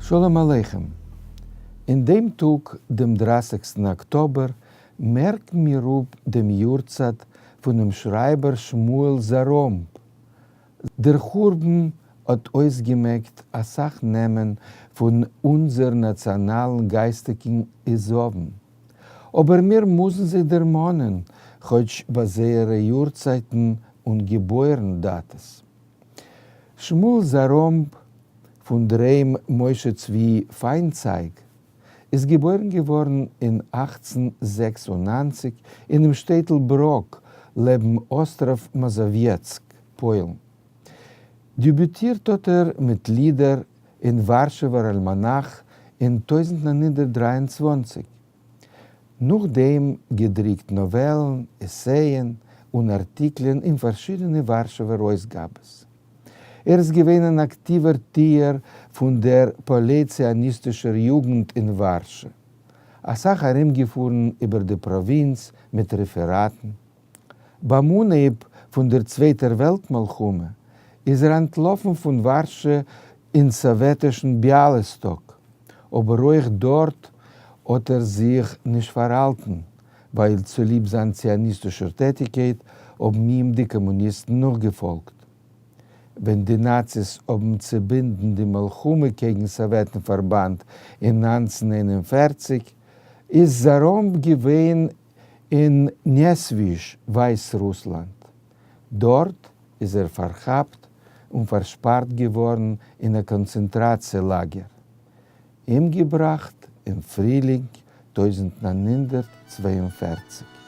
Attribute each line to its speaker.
Speaker 1: שלום עליכם. אין דעם טאג, דעם דרייסיגסטן אקטאבער, מערקן מיר אפ דעם יארצייט פונעם שרייבער שמואל זאראמב. דער חורבן האט אויסגעמעקט אסאך נעמען פון אונזער נאציאנאלן גייסטיגן עזבון. אבער מיר מוזן זיי דערמאנען, כאטש ביי זייערע יארצייטן און געבוירן דאטעס. שמואל זאראמב פון דרעם משה צבי פיינצייג איז געבוירן געווארן אין 1896 אינעם שטעטל בראק לעבן אסטראוו מאזאוויעצק, פוילן. דעביוטירט האט ער מיט לידער אין ווארשעווער אלמאנאך אין 1923. נאכדעם געדרוקט נאוועלן, עסייען און ארטיקלען אין פארשידענע ווארשעווער אויסגאבעס. ער איז געווען אן אקטיווער טוער פון דער פועלי-ציוניסטישער יוגנט אין ווארשע. אסאך ארומגעפארן איבער די פראווינץ מיט רעפעראטן. ביים אנהייב פון דער צווייטער וועלט מלחמה איז ער אנטלאפן פון ווארשע אין סאוועטישן ביאליסטאק, אבער אויך דארט האט ער זיך נישט פארהאלטן, ווייל צוליב זיין ציוניסטישער טעטיקייט האבן אים די קאמוניסטן נאכגעפאלגט. ווען די נאציס האבן צעבינדן די מלחמה קעגן סאוועטן פארבאנד אין 1941, איז זאראמב געווען אין נעסוויזש, ווייסרוסלאנד. דארט איז ער פארכאפט און פארשפארט געווארן אין א קאנצענטראציע לאגער. אומגעבראכט אין פרילינג 1942.